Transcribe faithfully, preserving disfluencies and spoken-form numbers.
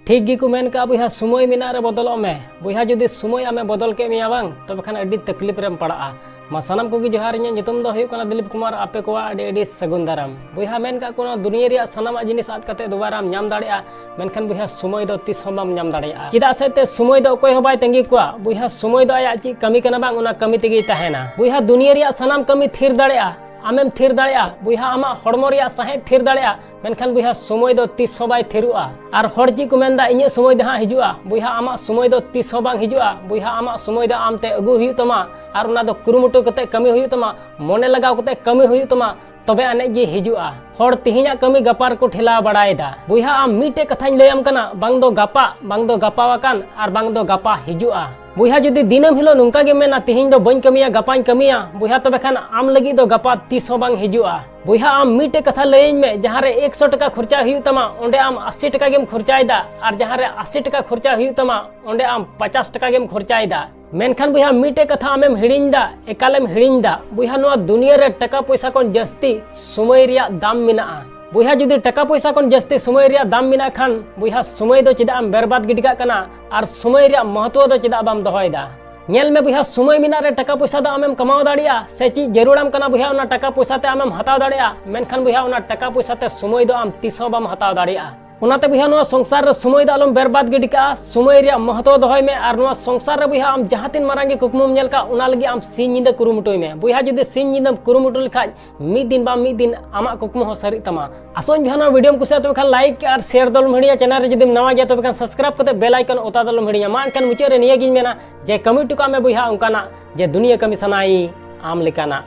ᱴᱷᱤᱠ ᱜᱮᱠᱚ ᱢᱮᱱ ᱠᱟᱜᱼᱟ ᱵᱚᱭᱦᱟ, ᱥᱚᱢᱚᱭ ᱢᱮᱱᱟᱜ ᱨᱮ ᱵᱚᱫᱚᱞᱚᱜ ᱢᱮ᱾ ᱵᱚᱭᱦᱟ, ᱡᱩᱫᱤ ᱥᱚᱢᱚᱭ ᱟᱢᱮ ᱵᱚᱫᱚᱞ ᱠᱮᱫ ᱢᱮᱭᱟ ᱵᱟᱝ, ᱛᱚᱵᱮ ᱠᱷᱟᱱ ᱟᱹᱰᱤ ᱛᱟᱠᱞᱤᱯ ᱨᱮᱢ ᱯᱟᱲᱟᱜᱼᱟ᱾ ᱢᱟ ᱥᱟᱱᱟᱢ ᱠᱚᱜᱮ ᱡᱚᱦᱟᱨ, ᱤᱧᱟᱹᱜ ᱧᱩᱛᱩᱢ ᱫᱚ ᱦᱩᱭᱩᱜ ᱠᱟᱱᱟ ᱫᱤᱞᱤᱯ ᱠᱩᱢᱟᱨ᱾ ᱟᱯᱮ ᱠᱚᱣᱟᱜ ᱟᱹᱰᱤ ᱟᱹᱰᱤ ᱥᱟᱹᱜᱩᱱ ᱫᱟᱨᱟᱢ᱾ ᱵᱚᱭᱦᱟ, ᱢᱮᱱ ᱠᱟᱜ ᱠᱚ, ᱱᱚᱣᱟ ᱫᱩᱱᱤᱭᱟᱹ ᱨᱮᱭᱟᱜ ᱥᱟᱱᱟᱢᱟᱜ ᱡᱤᱱᱤᱥ ᱟᱫ ᱠᱟᱛᱮ ᱫᱩᱵᱟᱨᱟᱢ ᱧᱟᱢ ᱫᱟᱲᱮᱭᱟᱜᱼᱟ, ᱢᱮᱱᱠᱷᱟᱱ ᱵᱚᱭᱦᱟ, ᱥᱚᱢᱚᱭ ᱫᱚ ᱛᱤᱥ ᱦᱚᱸ ᱵᱟᱢ ᱧᱟᱢ ᱫᱟᱲᱮᱭᱟᱜᱼᱟ᱾ ᱪᱮᱫᱟᱜ ᱥᱮ ᱛᱮ ᱥᱚᱢᱚᱭ ᱫᱚ ᱚᱠᱚᱭ ᱦᱚᱸ ᱵᱟᱭ ᱛᱟᱺᱜᱤ ᱠᱚᱣᱟ᱾ ᱵᱚᱭᱦᱟ, ᱥᱚᱢᱚᱭ ᱫᱚ ᱟᱭᱟᱜ ᱪᱮᱫ ᱠᱟᱹᱢᱤ ᱠᱟᱱᱟ ᱵᱟᱝ, ᱚᱱᱟ ᱠᱟᱹᱢᱤ ᱛᱮᱜᱮᱭ ᱛᱟᱦᱮᱱᱟ᱾ ᱵᱚᱭᱦᱟ, ᱫᱩᱱᱤᱭᱟᱹ ᱨᱮᱭᱟᱜ ᱥᱟᱱᱟᱢ ᱠᱟᱹᱢᱤ ᱛᱷᱤᱨ ᱫᱟᱲᱮᱭᱟᱜᱼᱟ, ᱟᱢᱮᱢ ᱛᱷᱤᱨ ᱫᱟᱲᱮᱭᱟᱜᱼᱟ, ᱵᱚᱭᱦᱟ, ᱟᱢᱟᱜ ᱦᱚᱲᱢᱚ ᱨᱮᱭᱟᱜ ᱥᱟᱦᱮᱫ ᱛᱷᱤᱨ ᱫᱟᱲᱮᱭᱟᱜᱼᱟ, ᱢᱮᱱᱠᱷᱟᱱ ᱵᱚᱭᱦᱟ, ᱥᱚᱢᱚᱭ ᱫᱚ ᱛᱤᱥ ᱦᱚᱸ ᱵᱟᱭ ᱛᱷᱤᱨᱚᱜᱼᱟ᱾ ᱟᱨ ᱦᱚᱲ ᱪᱮᱫ ᱠᱚ ᱢᱮᱱᱫᱟ, "ᱤᱧᱟᱹᱜ ᱥᱚᱢᱚᱭ ᱫᱚ ᱦᱟᱸᱜ ᱦᱤᱡᱩᱜᱼᱟ", ᱵᱚᱭᱦᱟ, ᱟᱢᱟᱜ ᱥᱚᱢᱚᱭ ᱫᱚ ᱛᱤᱥ ᱦᱚᱸ ᱵᱟᱝ ᱦᱤᱡᱩᱜᱼᱟ᱾ ᱵᱚᱭᱦᱟ, ᱟᱢᱟᱜ ᱥᱚᱢᱚᱭ ᱫᱚ ᱟᱢ ᱛᱮ ᱟᱹᱜᱩ ᱦᱩᱭᱩᱜ ᱛᱟᱢᱟ, ᱟᱨ ᱚᱱᱟ ᱫᱚ ᱠᱩᱨᱩᱢᱩᱴᱩ ᱠᱟᱛᱮ ᱠᱟᱹᱢᱤ ᱦᱩᱭᱩᱜ ᱛᱟᱢᱟ, ᱢᱚᱱᱮ ᱞᱟᱜᱟᱣ ᱠᱟᱛᱮ ᱠᱟᱹᱢᱤ ᱦᱩᱭᱩᱜ ᱛᱟᱢᱟ, ᱛᱚᱵᱮ ᱟᱹᱱᱤᱡ ᱜᱮ ᱦᱤᱡᱩᱜᱼᱟ᱾ ᱦᱚᱲ ᱛᱮᱦᱮᱧᱟᱜ ᱠᱟᱹᱢᱤ ᱜᱟᱯᱟ ᱨᱮᱠᱚ ᱴᱷᱮᱞᱟᱣ ᱵᱟᱲᱟᱭᱮᱫᱟ᱾ ᱵᱚᱭᱦᱟ, ᱟᱢ ᱢᱤᱫᱴᱮᱡ ᱠᱟᱛᱷᱟᱧ ᱞᱟᱹᱭᱟᱢ ᱠᱟᱱᱟ, ᱵᱟᱝ ᱫᱚ ᱜᱟᱯᱟ, ᱵᱟᱝ ᱫᱚ ᱜᱟᱯᱟ ᱟᱠᱟᱱ, ᱟᱨ ᱵᱟᱝ ᱫᱚ ᱜᱟᱯᱟ ᱦᱤᱡᱩᱜᱼᱟ᱾ ᱵᱚᱭᱦᱟ, ᱡᱩᱫᱤ ᱫᱤᱱᱟᱹᱢ ᱦᱤᱞᱳᱜ ᱱᱚᱝᱠᱟ ᱜᱮᱢ ᱢᱮᱱᱟ, "ᱛᱮᱦᱮᱧ ᱫᱚ ᱵᱟᱹᱧ ᱠᱟᱹᱢᱤᱭᱟ, ᱜᱟᱯᱟᱧ ᱠᱟᱹᱢᱤᱭᱟ", ᱵᱚᱭᱦᱟ, ᱛᱚᱵᱮ ᱠᱷᱟᱱ ᱟᱢ ᱞᱟᱹᱜᱤᱫ ᱫᱚ ᱜᱟᱯᱟ ᱛᱤᱥ ᱦᱚᱸ ᱵᱟᱝ ᱦᱤᱡᱩᱜᱼᱟ᱾ ᱵᱚᱭᱦᱟ, ᱟᱢ ᱢᱤᱫᱴᱮᱡ ᱠᱟᱛᱷᱟ ᱞᱟᱹᱭᱟᱹᱧ ᱢᱮ, ᱡᱟᱦᱟᱸ ᱨᱮ ᱮᱠᱥᱚ ᱴᱟᱠᱟ ᱠᱷᱚᱨᱪᱟ ᱦᱩᱭᱩᱜ ᱛᱟᱢᱟ, ᱚᱸᱰᱮ ᱟᱢ ᱟᱥᱤ ᱴᱟᱠᱟ ᱜᱮᱢ ᱠᱷᱚᱨᱪᱟᱭᱮᱫᱟ, ᱟᱨ ᱡᱟᱦᱟᱸ ᱨᱮ ᱟᱥᱤ ᱴᱟᱠᱟ ᱠᱷᱚᱨᱪᱟ ᱦᱩᱭᱩᱜ ᱛᱟᱢᱟ, ᱚᱸᱰᱮ ᱟᱢ ᱯᱚᱪᱟᱥ ᱴᱟᱠᱟ ᱜᱮᱢ ᱠᱷᱚᱨᱪᱟᱭᱮᱫᱟ᱾ ᱢᱮᱱᱠᱷᱟᱱ ᱵᱚᱭᱦᱟ, ᱢᱤᱫᱴᱮᱡ ᱠᱟᱛᱷᱟ ᱟᱢᱮᱢ ᱦᱤᱲᱤᱧ ᱫᱟ, ᱮᱠᱟᱞᱮᱢ ᱦᱤᱲᱤᱧ ᱫᱟ᱾ ᱵᱚᱭᱦᱟ, ᱱᱚᱣᱟ ᱫᱩᱱᱤᱭᱟᱹ ᱨᱮ ᱴᱟᱠᱟ ᱯᱚᱭᱥᱟ ᱠᱷᱚᱱ ᱡᱟᱹᱥᱛᱤ ᱥᱚᱢᱚᱭ ᱨᱮᱭᱟᱜ ᱫᱟᱢ ᱢᱮᱱᱟᱜᱼᱟ᱾ ᱵᱚᱭᱦᱟ, ᱡᱩᱫᱤ ᱴᱟᱠᱟ ᱯᱚᱭᱥᱟ ᱠᱷᱚᱱ ᱡᱟᱹᱥᱛᱤ ᱥᱚᱢᱚᱭ ᱨᱮᱭᱟᱜ ᱫᱟᱢ ᱢᱮᱱᱟᱜ ᱠᱷᱟᱱ, ᱵᱚᱭᱦᱟ, ᱥᱚᱢᱚᱭ ᱫᱚ ᱪᱮᱫᱟᱜ ᱮᱢ ᱵᱮᱨᱵᱟᱫ ᱜᱤᱰᱤ ᱠᱟᱜ ᱠᱟᱱᱟ? ᱟᱨ ᱥᱚᱢᱚᱭ ᱨᱮᱭᱟᱜ ᱢᱚᱦᱚᱛᱣᱚ ᱫᱚ ᱪᱮᱫᱟᱜ ᱵᱟᱢ ᱫᱚᱦᱚᱭᱮᱫᱟ? ᱧᱮᱞ ᱢᱮ ᱵᱚᱭᱦᱟ, ᱥᱚᱢᱚᱭ ᱢᱮᱱᱟᱜ ᱨᱮ ᱴᱟᱠᱟ ᱯᱚᱭᱥᱟ ᱫᱚ ᱟᱢᱮᱢ ᱠᱟᱢᱟᱣ ᱫᱟᱲᱮᱭᱟᱜᱼᱟ, ᱥᱮ ᱪᱮᱫ ᱡᱟᱹᱨᱩᱲᱟᱢ ᱠᱟᱱᱟ ᱵᱚᱭᱦᱟ, ᱚᱱᱟ ᱴᱟᱠᱟ ᱯᱚᱭᱥᱟ ᱛᱮ ᱟᱢᱮᱢ ᱦᱟᱛᱟᱣ ᱫᱟᱲᱮᱭᱟᱜᱼᱟ, ᱢᱮᱱᱠᱷᱟᱱ ᱵᱚᱭᱦᱟ, ᱚᱱᱟ ᱴᱟᱠᱟ ᱯᱚᱭᱥᱟ ᱛᱮ ᱥᱚᱢᱚᱭ ᱫᱚ ᱟᱢ ᱛᱤᱥ ᱦᱚᱸ ᱵᱟᱢ ᱦᱟᱛᱟᱣ ᱫᱟᱲᱮᱭᱟᱜᱼᱟ᱾ ᱚᱱᱟᱛᱮ ᱵᱚᱭᱦᱟ, ᱱᱚᱣᱟ ᱥᱚᱝᱥᱟᱨ ᱨᱮ ᱥᱚᱢᱚᱭ ᱫᱚ ᱟᱞᱚᱢ ᱵᱮᱨᱵᱟᱫ ᱜᱤᱰᱤ ᱠᱟᱜᱼᱟ, ᱥᱚᱢᱚᱭ ᱨᱮᱭᱟᱜ ᱢᱚᱦᱚᱛᱚ ᱫᱚᱦᱚᱭ ᱢᱮ᱾ ᱟᱨ ᱱᱚᱣᱟ ᱥᱚᱝᱥᱟᱨ ᱨᱮ ᱵᱚᱭᱦᱟ, ᱟᱢ ᱡᱟᱦᱟᱸ ᱛᱤᱱ ᱢᱟᱨᱟᱝ ᱜᱮ ᱠᱩᱠᱢᱩᱢ ᱧᱮᱞ ᱠᱟᱜ, ᱚᱱᱟ ᱞᱟᱹᱜᱤᱫ ᱟᱢ ᱥᱤᱧ ᱧᱤᱫᱟᱹ ᱠᱩᱨᱩᱢᱩᱴᱩᱭ ᱢᱮ᱾ ᱵᱚᱭᱦᱟ, ᱡᱩᱫᱤ ᱥᱤᱧ ᱧᱤᱫᱟᱹᱢ ᱠᱩᱨᱩᱢᱩᱴᱩ ᱞᱮᱠᱷᱟᱡ, ᱢᱤᱫ ᱫᱤᱱ ᱵᱟᱝ ᱢᱤᱫ ᱫᱤᱱ ᱟᱢᱟᱜ ᱠᱩᱠᱢᱩ ᱦᱚᱸ ᱥᱟᱹᱨᱤᱜ ᱛᱟᱢᱟ᱾ ᱟᱥᱚᱜ ᱟᱹᱧ ᱵᱚᱭᱦᱟ, ᱱᱚᱣᱟ ᱵᱷᱤᱰᱤᱭᱳᱢ ᱠᱩᱥᱤᱭᱟᱜᱼᱟ, ᱛᱚᱵᱮ ᱠᱷᱟᱱ ᱞᱟᱭᱤᱠ ᱟᱨ ᱥᱮᱭᱟᱨ ᱫᱚ ᱟᱞᱚᱢ ᱦᱤᱲᱤᱧᱟ᱾ ᱪᱮᱱᱮᱞ ᱨᱮ ᱡᱩᱫᱤᱢ ᱱᱟᱣᱟ ᱜᱮᱭᱟ, ᱛᱚᱵᱮ ᱠᱷᱟᱱ ᱥᱟᱵᱥᱠᱨᱟᱭᱤᱵ ᱠᱟᱛᱮ ᱵᱮᱞ ᱟᱭᱠᱚᱱ ᱚᱛᱟ ᱫᱚ ᱟᱞᱚᱢ ᱦᱤᱲᱤᱧᱟ᱾ ᱢᱟ ᱮᱱᱠᱷᱟᱱ ᱢᱩᱪᱟᱹᱫ ᱨᱮ ᱱᱤᱭᱟᱹ ᱜᱤᱧ ᱢᱮᱱᱟ ᱡᱮ ᱠᱟᱹᱢᱤ ᱦᱚᱴᱚ ᱠᱟᱜ ᱢᱮ ᱵᱚᱭᱦᱟ ᱚᱱᱠᱟᱱᱟᱜ ᱡᱮ ᱫᱩᱱᱤᱭᱟᱹ ᱠᱟᱹᱢᱤ ᱥᱟᱱᱟᱭᱤ ᱟᱢ ᱞᱮᱠᱟᱱᱟᱜ᱾